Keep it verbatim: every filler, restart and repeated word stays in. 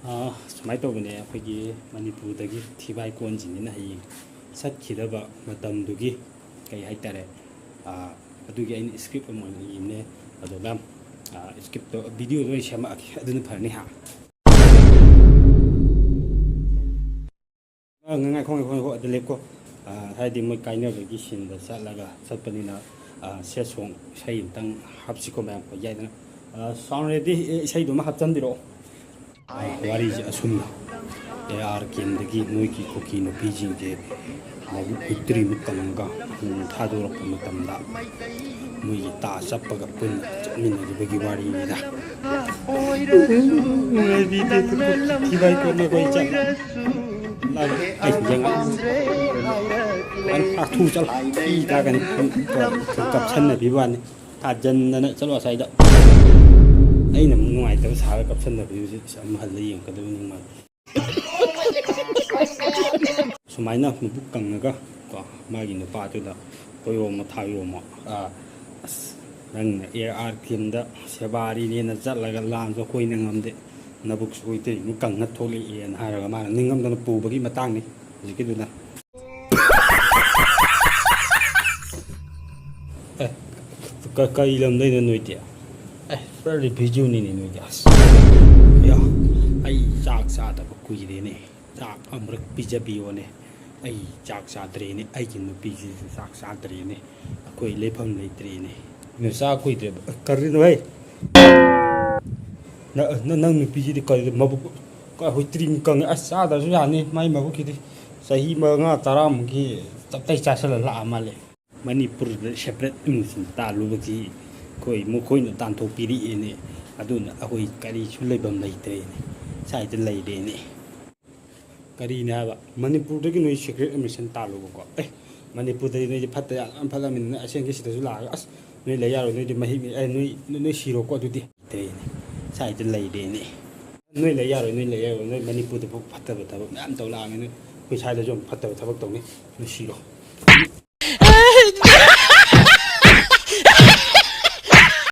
ꯑꯥ, ꯁꯨꯃꯥꯏꯅ ꯇꯧꯕꯅꯦ, ꯑꯩꯈꯣꯏꯒꯤ ꯃꯅꯤꯄꯨꯔꯗꯒꯤ ꯊꯤꯕꯥꯏ ꯀꯣꯟꯁꯤꯡꯁꯤꯅ ꯍꯌꯦꯡ ꯆꯠꯈꯤꯗꯕ ꯃꯇꯝꯗꯨꯒꯤ ꯀꯩ ꯍꯥꯏꯇꯥꯔꯦ, ꯑꯥ, ꯑꯗꯨꯒꯤ ꯑꯩꯅ script ꯑꯃ ꯑꯣꯏꯅ ꯏꯕꯅꯦ꯫ ꯑꯗꯣ ꯃꯦꯝ, ꯑꯥ, script ꯇꯣ, video ꯗꯣ ꯑꯩ ꯁꯦꯝꯃꯛꯑꯒꯦ, ꯑꯗꯨꯅ ꯐꯔꯅꯤ ꯍꯥ꯫ ꯑꯥ, ꯉꯥꯏꯈꯣ, ꯉꯥꯏꯈꯣ, ꯉꯥꯏꯈꯣ, ꯑꯗꯨ ꯂꯦꯞꯀꯣ꯫ ꯑꯥ, ꯍꯥꯏꯗꯤ ꯃꯣꯏ ꯀꯥꯏꯅꯕꯒꯤ scene ꯗ ꯆꯠꯂꯒ ꯆꯠꯄꯅꯤꯅ, ꯑꯥ, sad song ꯏꯁꯩ ꯑꯝꯇꯪ ꯍꯥꯞꯁꯤꯀꯣ ꯃꯌꯥꯝ, ꯌꯥꯏꯗꯅ꯫ ꯑꯥ, sound ready, ꯑꯦ, ꯏꯁꯩꯗꯨꯃ ꯍꯥꯞꯆꯟꯕꯤꯔꯛꯑꯣ꯫ ꯑꯥ, ꯋꯥꯔꯤꯁꯦ ꯑꯁꯨꯝꯅ, ꯑꯦ ꯑꯥꯔ ꯀꯦꯝꯗꯒꯤ ꯃꯣꯏꯒꯤ ꯀꯨꯀꯤ ꯅꯨꯄꯤꯁꯤꯡꯁꯦ ꯃꯕꯨꯛ ꯍꯨꯠꯇ꯭ꯔꯤꯃꯨꯛ ꯀꯪꯉꯒ ꯊꯥꯗꯣꯔꯛꯄ ꯃꯇꯝꯗ ꯃꯣꯏꯒꯤ ꯇꯥ ꯆꯞꯄꯒ ꯄꯨꯟꯅ ꯆꯠꯃꯤꯟꯅꯈꯤꯕꯒꯤ ꯋꯥꯔꯤꯅꯤꯗ꯫ ꯊꯤꯕꯥꯏ ꯀꯣꯟꯅ ꯀꯣꯏ ꯆꯠꯂ꯫ ꯑꯩ ꯌꯦꯡꯉꯛ-, ꯑꯥ, ꯊꯨ ꯆꯠꯂꯣ꯫ ꯄꯤ ꯇꯥꯒꯅꯤ꯫ ꯀꯞꯁꯟꯅꯕꯤꯕ ꯋꯥꯅꯤ꯫ ꯊꯥꯖꯟꯗꯅ ꯆꯠꯂꯣ ꯑꯁ꯭ꯋꯥꯏꯗ꯫ ꯑꯩꯅ ꯑꯃꯨꯛ ꯅꯨꯡꯉꯥꯏꯇꯕ ꯁꯥꯔꯒ ꯀꯞꯁꯟꯅꯕꯤꯕꯁꯤ ꯑꯃꯨꯛ ꯍꯜꯂ ꯌꯦꯡꯉꯛꯀꯗꯕꯅꯤ ꯃꯥ꯫ ꯁꯨꯃꯥꯏꯅ ꯃꯕꯨꯛ ꯀꯪꯉꯒ ꯀꯣ, ꯃꯥꯒꯤ ꯅꯨꯄꯥꯗꯨꯗ ꯀꯣꯏꯔꯣꯝꯃ ꯊꯥꯏꯔꯣꯝꯃ, ꯑꯥ, "ꯑꯁ, ꯅꯪꯅ ꯑꯦ ꯑꯥꯔ ꯀꯦꯝꯗ ꯁꯦꯕꯥꯔꯤꯅꯦꯅ ꯆꯠꯂꯒ ꯂꯥꯟꯁꯨ ꯑꯩꯈꯣꯏꯅ ꯉꯝꯗꯦ, ꯅꯕꯨꯛꯁꯨ ꯑꯩꯈꯣꯏ ꯏꯇꯩꯃꯨꯛ ꯀꯪꯉ ꯊꯣꯛꯂꯛꯑꯦꯅ" ꯍꯥꯏꯔꯒ ꯃꯥꯅ ꯅꯤꯡꯉꯝꯗꯅ ꯄꯨꯕꯒꯤ ꯃꯇꯥꯡꯅꯤ ꯍꯧꯖꯤꯛꯀꯤꯗꯨꯅ꯫ ꯑꯦ, ꯀ-, ꯀꯔꯤ ꯂꯝꯗꯩꯅꯣ ꯅꯣꯏꯗꯤ? ꯑꯦ, ꯄꯨꯔꯥ refugee ꯅꯤꯅꯦ ꯅꯣꯏꯗꯤ꯫ ꯑꯁ, ꯌꯥ, ꯑꯩ ꯆꯥꯛ ꯆꯥꯗꯕ ꯀꯨꯏꯔꯦꯅꯦ꯫ ꯆꯥꯛ ꯑꯃꯨꯔꯛ ꯄꯤꯖꯕꯤꯌꯣꯅꯦ꯫ ꯑꯩ ꯆꯥꯛ ꯆꯥꯗ꯭ꯔꯦꯅꯦ꯫ ꯑꯩꯒꯤ ꯅꯨꯄꯤꯁꯤꯁꯨ ꯆꯥꯛ ꯆꯥꯗ꯭ꯔꯦꯅꯦ꯫ ꯑꯩꯈꯣꯏ ꯂꯩꯐꯝ ꯂꯩꯇ꯭ꯔꯦꯅꯦ꯫ ꯅꯣꯏ ꯆꯥꯛ ꯀꯨꯏꯗ꯭ꯔꯦꯕ꯫ ꯀꯔꯤꯅꯣ ꯍꯦ? ꯅ-, ꯅ-, ꯅꯪ ꯅꯨꯄꯤꯁꯤꯗꯤ ꯀꯔꯤ ꯃꯕꯨꯛ, ꯑꯩꯈꯣꯏ ꯇ꯭ꯔꯤꯡ ꯀꯪꯉꯦ꯫ ꯑꯁ, ꯆꯥꯗ꯭ꯔꯁꯨ ꯌꯥꯅꯤ꯫ ꯃꯥꯏ ꯃꯕꯨꯛꯀꯤꯗꯤ ꯆꯍꯤ ꯃꯉꯥ ꯇꯔꯥꯃꯨꯛꯀꯤ ꯇꯞꯇꯩ ꯆꯥꯁꯤꯜꯂ ꯂꯥꯛꯑ ꯃꯥꯜꯂꯦ꯫ ꯃꯅꯤꯄꯨꯔꯗ separate admission ꯇꯥꯜꯂꯨꯕꯒꯤ ꯑꯩꯈꯣꯏ ꯃꯈꯣꯏꯅ ꯇꯥꯟꯊꯣꯛꯄꯤꯔꯛꯑꯦꯅꯦ꯫ ꯑꯗꯨꯅ ꯑꯩꯈꯣꯏ ꯀꯔꯤꯁꯨ ꯂꯩꯐꯝ ꯂꯩꯇ꯭ꯔꯦꯅꯦ꯫ ꯁ꯭ꯋꯥꯏꯗ ꯂꯩꯔꯦꯅꯦ꯫ ꯀꯔꯤꯅꯦ ꯍꯥꯏꯕ? ꯃꯅꯤꯄꯨꯔꯗꯒꯤ ꯅꯣꯏ secret admission ꯇꯥꯜꯂꯨꯕꯀꯣ꯫ ꯑꯦ, ꯃꯅꯤꯄꯨꯔꯗꯗꯤ ꯅꯣꯏꯗꯤ ꯐꯠꯇ ꯌꯥꯝ ꯐꯠꯂꯝꯃꯤꯅ ꯑꯁꯦꯡꯒꯤ ꯁꯤꯗꯁꯨ ꯂꯥꯛꯑꯒ, "ꯑꯁ, ꯅꯣꯏ ꯂꯩ ꯌꯥꯔꯣꯏ, ꯅꯣꯏꯗꯤ ꯃꯍꯤꯛ, ꯑꯦ, ꯅꯣꯏ, ꯅꯣꯏ, ꯅꯣꯏ ꯁꯤꯔꯣꯀꯣ ꯑꯗꯨꯗꯤ"꯫ ꯂꯩꯔꯦꯅꯦ꯫ ꯁ꯭ꯋꯥꯏꯗ ꯂꯩꯔꯦꯅꯦ꯫ "ꯅꯣꯏ ꯂꯩ ꯌꯥꯔꯣꯏ, ꯅꯣꯏ ꯂꯩ ꯌꯥꯔꯣꯏ, ꯅꯣꯏ ꯃꯅꯤꯄꯨꯔꯗ ꯐꯥꯎ ꯐꯠꯇꯕ ꯊꯕꯛ ꯃꯌꯥꯝ ꯇꯧ ꯂꯥꯛꯑꯝꯃꯤ, ꯅꯣꯏ ꯑꯩꯈꯣꯏ ꯁ꯭ꯋꯥꯏꯗꯁꯨ ꯑꯃꯨꯛ ꯐꯠꯇꯕ ꯊꯕꯛ ꯇꯧꯅꯤ, ꯅꯣꯏ ꯁꯤꯔꯣ"꯫